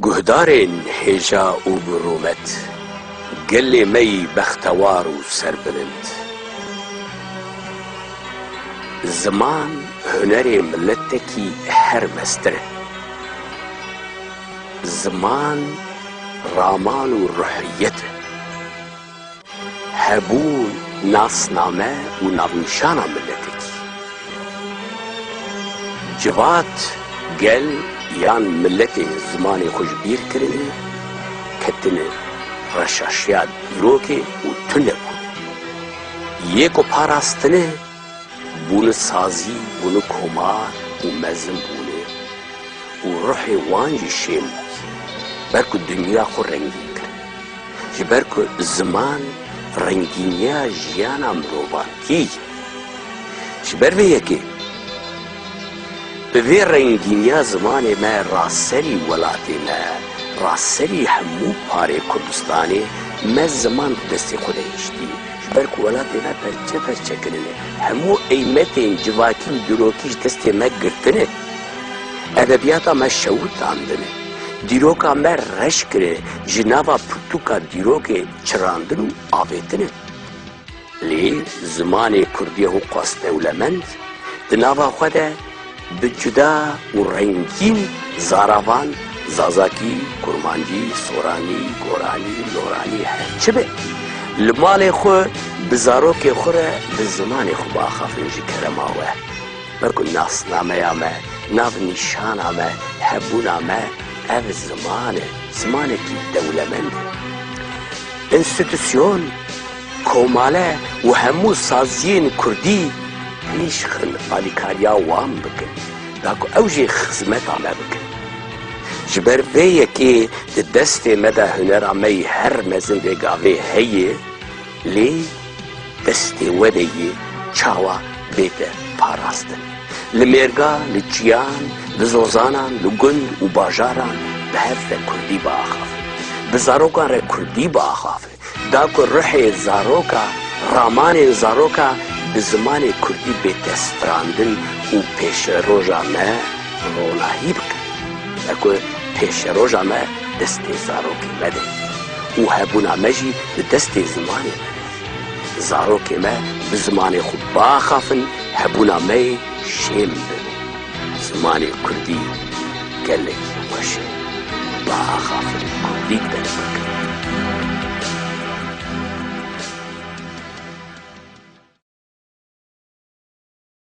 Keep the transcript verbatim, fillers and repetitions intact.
Guhdarên hêja û bi rûmet, gelê me yî bextewar û serbilind. Ziman hunerê miletekî her mestir e. Ziman raman û ruhiyet e. Hebûn nasname û navnîşana miletekî. Civat, gel yan miletê zimanê xwe ji bîr kirine, ketine reşaşiya dîrokê û tune bûne. Yê ku parastine, bûne sazî, bûne komar û mezin bûne û ruhê wan jî şên bûye, ber ku dinya xwe rengîn kir. Ji ber ku ziman rengîniya jiyana mirovan tî ye. Ji ber vê yekê, bi vê rengîniya zimanê me raserî welatê me, raserî hemû parê Kurdistanê me ziman di destê xwe de hiştî. Ji ber ku welatê me perçe perçe kirine, hemû eymetên civakî û dîrokî ji destê me girtine. Edebiyata me şewitandine. Dîroka me reş kirine, ji nava pirtûka dîrokê çirandin û avêtine. Lê zimanê kurdî ew qas dewlemend, di nava xwe de bi cuda û rengîn zaravan, zazakî, kurmancî, soranî, goranî, loranî, her çi be, li malê xwe bi zarokê xwe re bi zimanê xwe biaxafin ji kerema we. Wekî nasnameya me, navnîşana me, hebûna me, ev ziman e, zimanekî dewlemend e. Înstîtusyon, komale û hemû saziyên kurdî pêş xin alîkariya wan bikin, da ku ew jî xizmeta me bikin. Ji ber vê yekê di destê me de hunera me yî her mezin vê gavê heye, lê destê we de yê çawa bête parastin. Li mêrga, li çiyan, li zozanan, li gund û bajaran bi hev re kurdî biaxafin. Bi zarokan re kurdî biaxafin. Da ku ruhê zaroka, ramanên zaroka bi zimanê kurdî bête strandin û pêşeroja me ronahî bikin. Da ku pêşeroja me destê zarokê me de ye û hebûna me jî di destê zimanê me de ye. Zarokê me bi zimanê xwe biaxafin, hebûna me yê şên bibe. Zimanê kurdî gelekî xweş e. Biaxafin, kurdî derbikin.